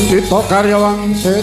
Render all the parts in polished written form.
Cita karya wangsit.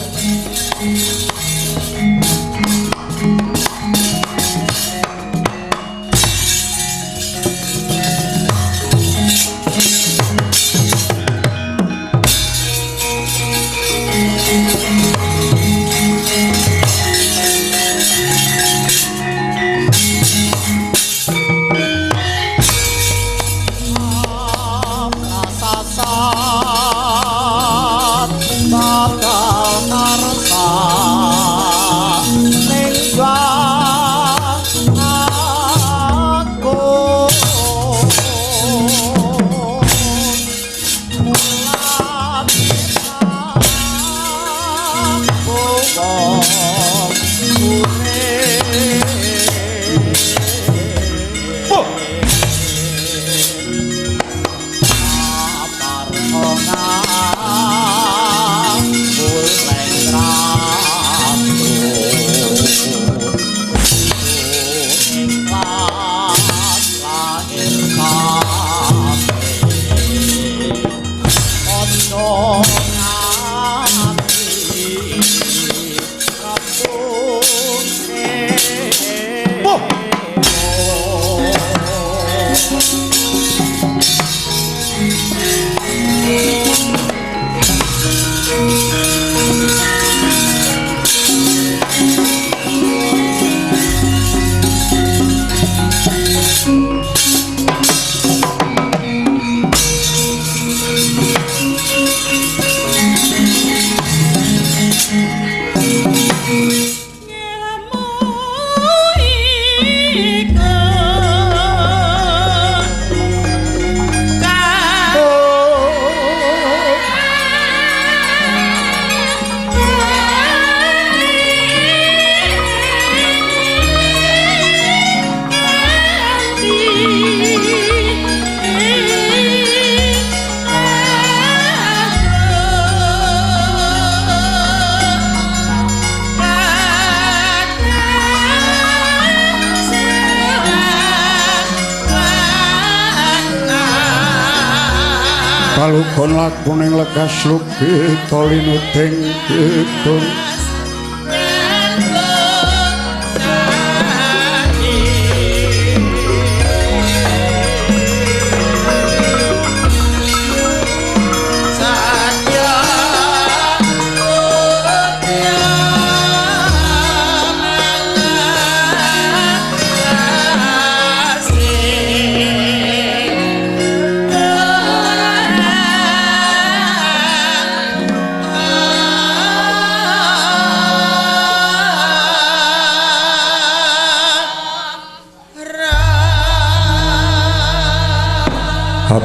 Kalugon lakuning lekas lugita linuding kidung.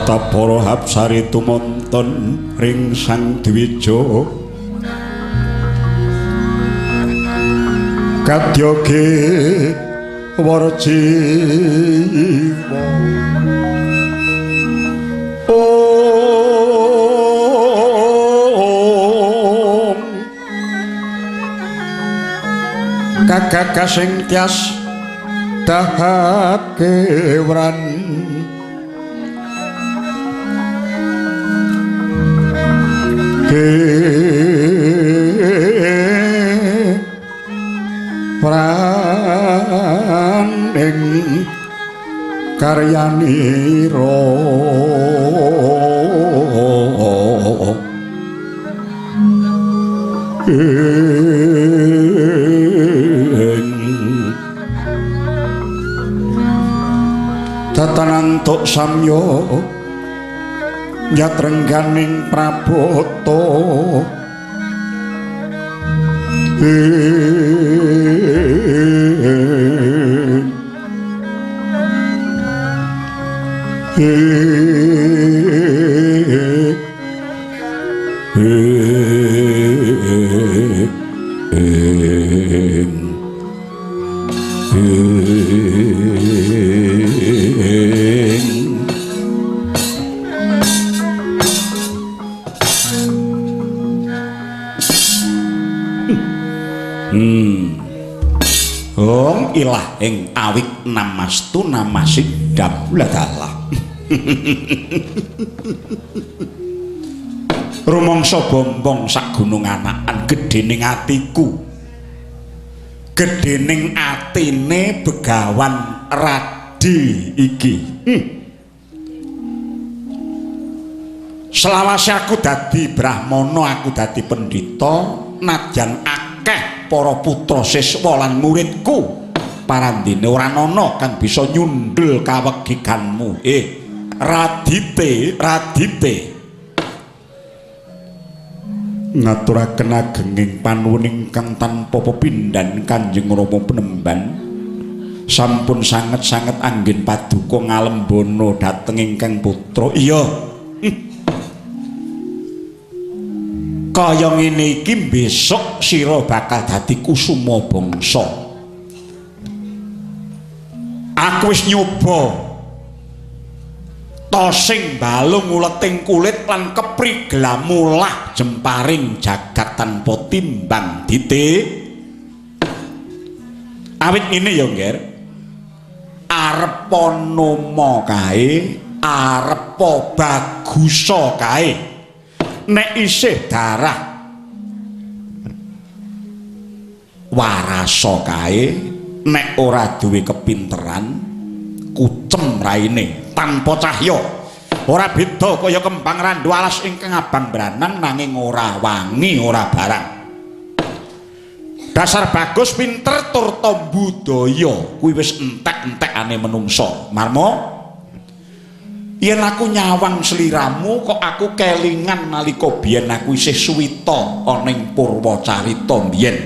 Para hapsari tumonton ring Sang Dwija kadyoge warjiwa. Om kagak sing tias dahake wran Praning karyanira tatanantuk samya nyatrengganing prabata. Om ilah ing awik namastu namasidam ladalah. Rumangsa bombong sak gunung anakan gedhening atiku. Gedhening atine Begawan Radi iki. Selawase aku dadi brahmana, aku dadi pendhita, nadyan akeh para putra siswa lan muridku, parandene ora ana kang bisa nyundul kawegiganmu. Radite, Radite. Ngaturaken agenging panuwun ingkang tanpa pepindhan Kanjeng Rama Penemban. Sampun sanget-sanget anggen paduka ngalembana dhateng ingkang putra. Iya. Kaya ngene iki besok sira bakal dadi kusuma bangsa. Aku wis nyoba tosing balung uleting kulit lan kepriglamulah jemparing jagat tanpa timbang dite. Awit ngene ya, Ngger. Arepa noma kae, arepa bagusa kae. Nek isih darah warasa kae, nek ora duwe kepinteran kucem raine tanpa cahya. Ora beda kaya kembang randu alas ingkang abang branang nanging ora wangi ora barang. Dasar bagus pinter tur budaya kuwi wis entek-entekane menungsa. Marmo, yen aku nyawang sliramu kok aku kelingan nalika biyen aku isih suwita ana ing Purwacarita biyen.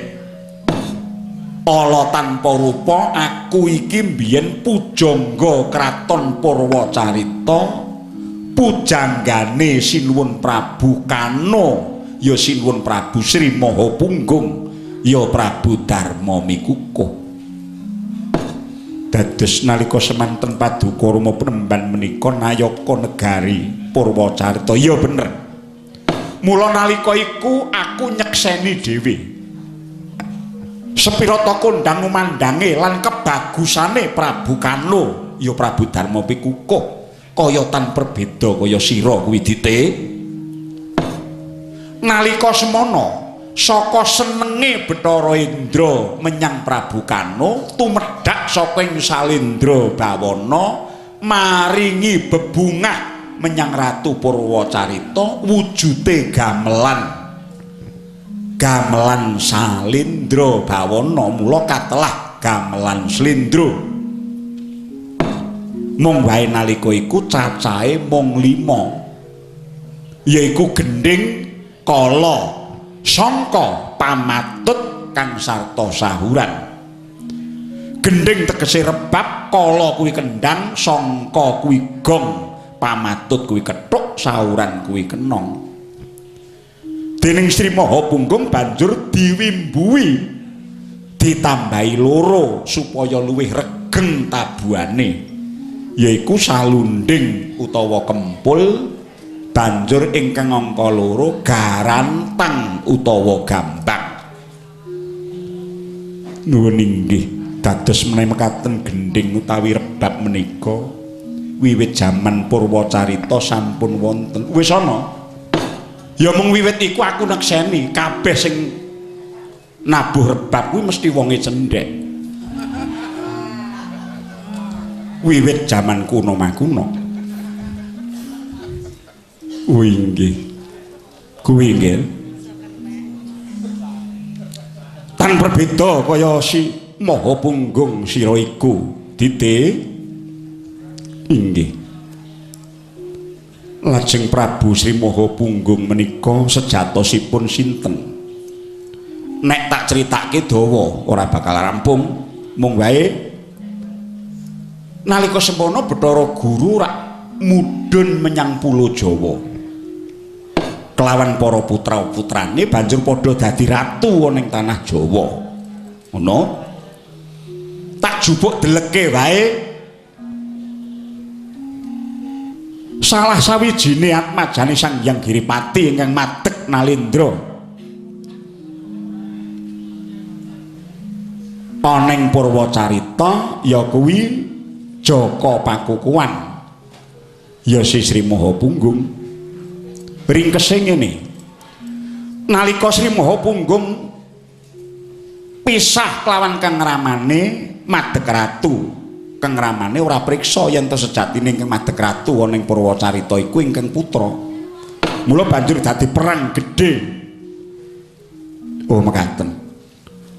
Ala tanpa rupa aku iki biyen pujangga kraton Purwacarita, pujanggane Sinuwun Prabu Kano, ya Sinuwun Prabu Sri Maha Punggung, ya Prabu Darma Mikukuh. Dados nalika semanten paduka Rama Penemban menika nayaka negari Purwacarita. Ya bener. Mula nalika iku aku nyekseni dhewe. Sepira ta kondang umandange lan kebagusane Prabu Kano, ya Prabu Darma Pikukuh, kaya tan perbeda kaya sira kuwi dite. Nalika semono saka senenge Bathara Indra menyang Prabu Kano tumedhak saka ing Salindra Bawana maringi bebungah menyang Ratu Purwacarita wujude gamelan. Gamelan Salindra Bawana mula katelah gamelan slendro. Mung wae nalika iku cacahe mung 5, yaiku gendhing, kala, sangka, pamatut kang sarta sahuran. Gendhing tegese rebab, kala kuwi kendhang, sangka kuwi gong, pamatut kuwi kethuk, sahuran kuwi kenong. Dening Sri Maha Punggung banjur diwimbuhi ditambahi loro supaya luwih regeng tabuhane, yaiku salunding utawa kempul, banjur ingkang angka loro garantang utawa gambang. Nuwun inggih, dados menawi mekaten gendhing utawi rebab menika wiwit jaman Purwacarita sampun wonten. Wis ana. Ya mung wiwit iku aku nekseni kabeh sing nabuh rebab kuwi mesti wonge cendhek. Wiwit jaman kuno makuno. Kuwi inggih. Kuwi nggih. Tan berbeda kaya si Maha Punggung sira iku, Dite. Inggih. Lajeng Prabu Sri Maha Punggung menika sejatosipun sinten? Nek tak critake dawa ora bakal rampung. Mung wae nalika semana Bathara Guru rak mudhun menyang Pulo Jawa kelawan para putra-putrane banjur padha dadi ratu ana ing tanah Jawa. Ngono. Tak jupuk deleke wae salah sawijine atmajane Sang Hyang Giripati ingkang madeg Nalendra ana ing Purwacarita ya kuwi Jaka Pakukuhan, ya Sri Maha Punggung. Ringkese ngene, Nalika Sri Maha Punggung pisah kelawan Kang Ramane madeg ratu. Kang Ramane ora priksa yen to sejatine ingkang madeg ratu ana ing Purwacarita iku ingkang putra. Mula banjur dadi perang gedhe. Oh mekaten.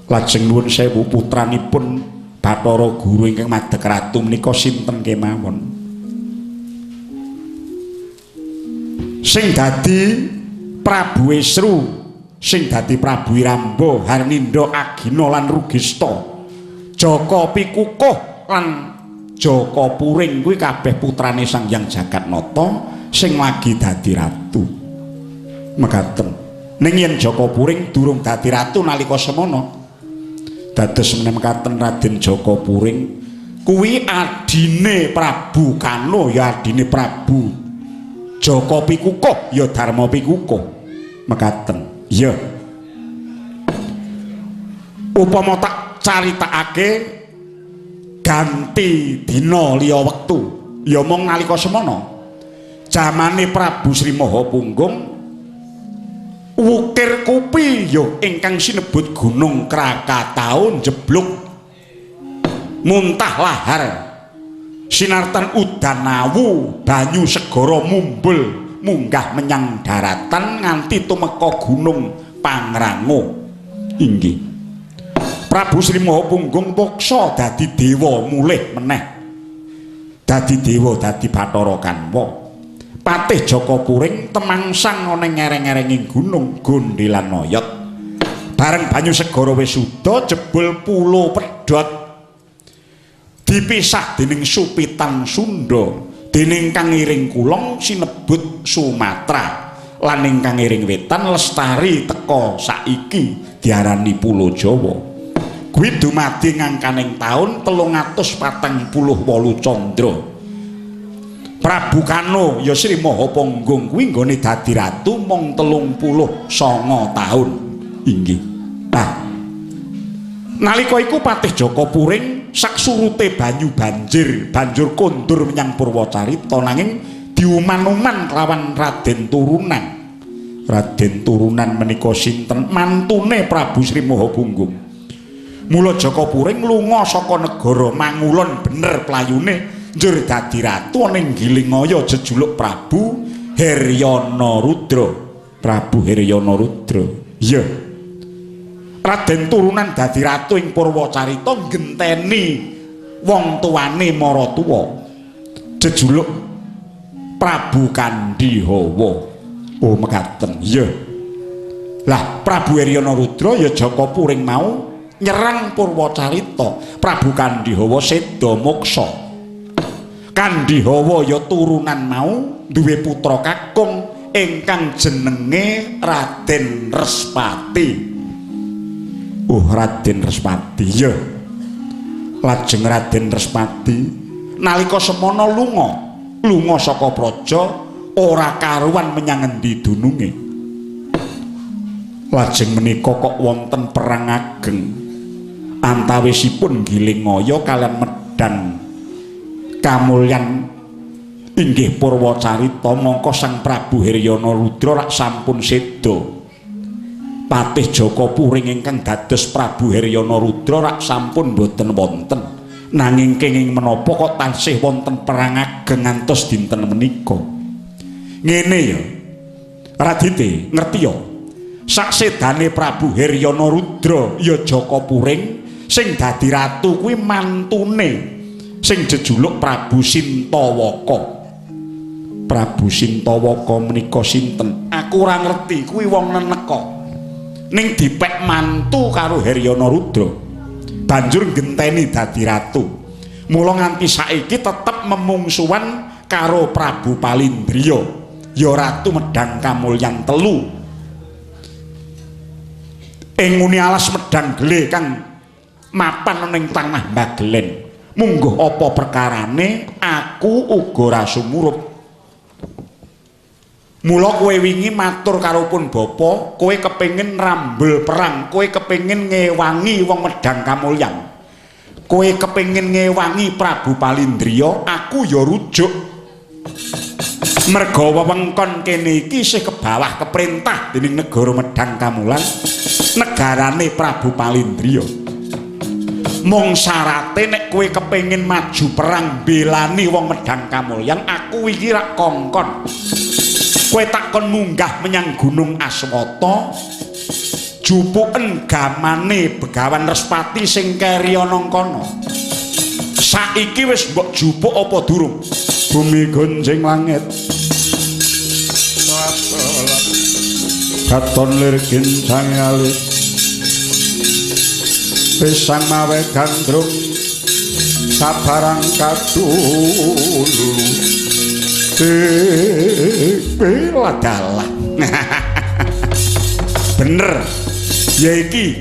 Lajeng nuwun sewu putranipun Bathara Guru ingkang madeg ratu menika sinten kemawon? Sing dadi Prabu Esru, sing dadi Prabu Wiramba, Harninda, Agina lan Rugista, Jaka Pikukuh lan Jaka Puring kuwi kabeh putrane Sang Hyang Jagatnata sing lagi dadi ratu. Mekaten. Ning yen Jaka Puring durung dadi ratu nalika semono. Dados mekaten Raden Jaka Puring kuwi adine Prabu Kano ya adine Prabu Jaka Pikukuh ya Dharma Pikukuh. Mekaten. Iya. Upama tak caritakake ganti dina liya wektu, ya mung nalika semono. Jamane Prabu Sri Maha Punggung wukir kupi ya ingkang sinebut Gunung Krakatau njeblug muntah lahar sinartan udan awu banyu segara mumbul munggah menyang daratan nganti tumeka Gunung Pangrango. Inggih. Prabu Sri Maha Punggung poksa dadi dewa mulih meneh. Dadi dewa dadi Bathara Kanwa. Patih Jaka Puring temangsang ana ing ngereng-erenging gunung Gondelan Oyot. Bareng banyu segara wis suda jebul pulo pedhot. Dipisah dening Supitan Sunda, dening kang ngiring kulon sinebut Sumatera, lan ingkang ngiring wetan lestari teka saiki diarani Pulo Jawa. Kuwi dumadi ngangkaning taun 348 Candra. Prabu Kano ya Sri Maha Punggung kuwi nggone dadi ratu mung 39 taun. Inggih. Nah, nalika iku Patih Jaka Puring sak surute banyu banjir banjur kondur menyang Purwacarita nanging diuman-uman kelawan Raden Turunan. Raden Turunan menika sinten? Mantune Prabu Sri Maha Punggung. Mula Jaka Puring lunga saka negara Mangulon bener playune njur dadi ratu ana ing Gilingaya jejuluk Prabu Heryana Rudra. Prabu Heryana Rudra. Iya. Raden Turunan dadi ratu ing Purwacarita nggenteni wong tuane maratuwa. Jejuluk Prabu Kandhihawa. Oh mekaten. Iya. Lah Prabu Heryana Rudra ya Jaka Puring mau nyerang Purwacarita. Prabu Kandhihawa seda moksa. Kandhihawa ya turunan mau duwe putra kakung ingkang jenenge Raden Respati. Oh Raden Respati ya. Lajeng Raden Respati nalika semono lunga saka praja ora karuan menyang endi dununge. Lajeng menika kok wonten perang ageng antawisipun Gilingaya kalian Medang Kamulyan inggih Purwacarita. Mongko Sang Prabu Heryana Rudra rak sampun seda. Patih Jaka Puring ingkang dados Prabu Heryana Rudra rak sampun boten wonten. Nanging kenging menapa kok tansih wonten perang ageng ngantos dinten menika. Ngene ya. Radite ngerti ya. Saksedane Prabu Heryana Rudra ya Jaka Puring sing dadi ratu kuwi mantune sing jejuluk Prabu Sintawaka. Prabu Sintawaka menika sinten? Aku ora ngerti, kuwi wong neneka. Ning dipek mantu karo Heryana Rudra. Banjur ngenteni dadi ratu. Mula nganti saiki tetep memungsuhan karo Prabu Palindriya, ya Ratu Medang Kamulyan telu. Ing nguni alas Medang Gele kang mapan ning tanah Bagelen. Mungguh apa perkarane aku uga ora sumurup. Mula kowe wingi matur karo pun bapa, kowe kepengin rambel perang, kowe kepengin ngewangi wong Medang Kamulyan. Kowe kepengin ngewangi Prabu Palindriya, aku ya rujuk. Merga wewengkon kene iki isih kebak bawah keprintah dening negara Medang Kamulan, negarane Prabu Palindriya. Mung syarate nek kowe kepengin maju perang belani wong Medang Kamulyan, aku iki rak kongkon. Kowe takon munggah menyang Gunung Aswata, jupuken gamane Begawan Respati sing keri ana kono. Saiki wis mbok jupuk apa durung? Bumi gonjing langit. Katon lir gincang alit. Pisang mawe gandrung sabarang kadulu. Dalah. Bener. Ya iki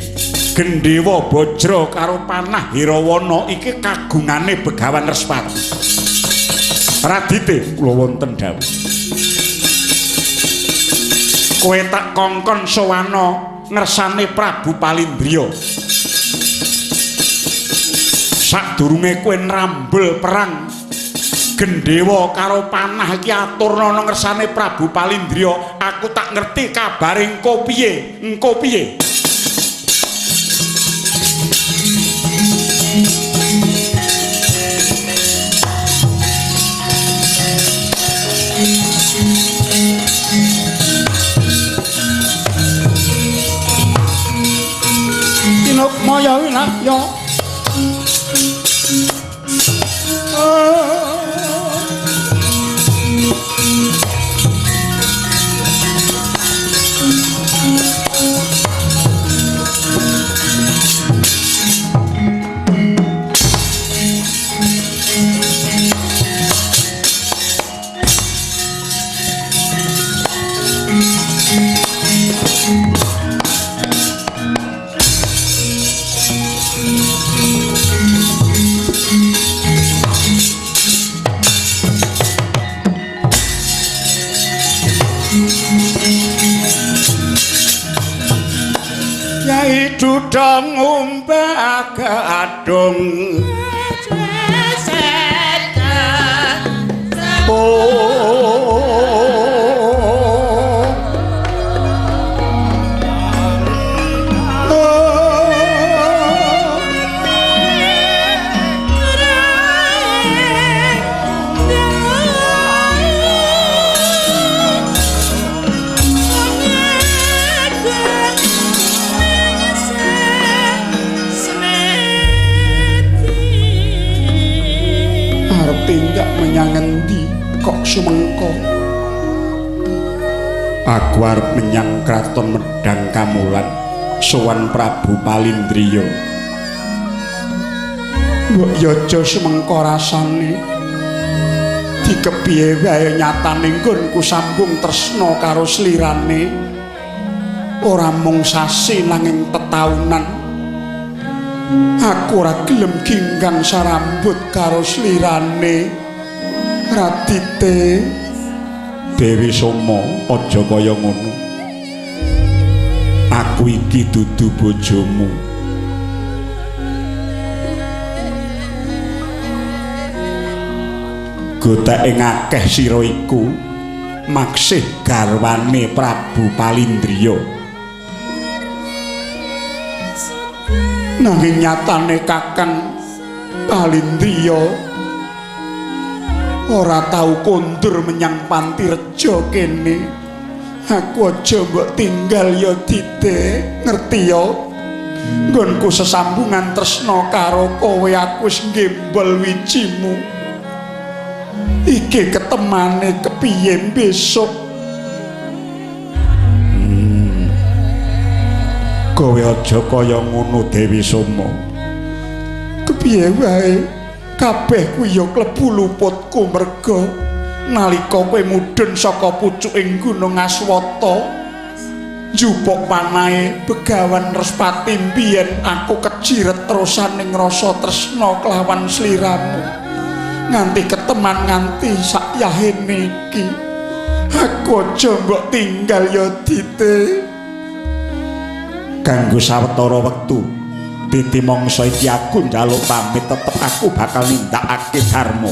Gendewa Bajra karo panah Hirawana iki kagungane Begawan Respati. Radite kula wonten dawuh. Kowe tak kongkon sowana ngersane Prabu Palindriya. Sadurunge kowe nrambel perang Gendewa karo panah iki aturna nang ngersane Prabu Palindriya, aku tak ngerti kabare engko piye, engko piye. Tinukmaya winaya. Nyai Dudong umbak gadung tindak menyang ngendi kok sumengko? Aku arep menyang kraton Medang Kamulan sowan Prabu Palindriya. Mbok ya aja sumengko rasane. Dikepiye wae nyatane nggonku sambung tresna karo slirane. Ora mung sasi nanging tetaunan. Aku ora gelem ginggang sarambut karo slirane. Radite Dewi Soma, aja kaya ngono. Aku iki dudu bojomu. Goteke ngakeh sira iku maksih garwane Prabu Palindriya. Nanging nyatane Kakang Palindriya ora tau kondur menyang Pantireja kene. Aku aja mbok tinggal ya Dite, ngerti ya? Nggonku sesambungan tresna karo kowe aku wis nggembol wijimu. Iki ketemane kepiye besok? Kowe aja kaya ngono Dewi Soma. Kepiye wae kabeh kuwi ya klebu luputku merga nalika kowe mudhun saka pucuking Gunung Aswata njupuk panahe Begawan Respati mbiyen aku kejiret terusan ning rasa tresna kelawan sliramu nganti keteman nganti sakyahene iki. Aku aja mbok tinggal ya Dite. Kanggo sawetara wektu titi mangsa iki aku njaluk pamit, tetep aku bakal nindakake dharma.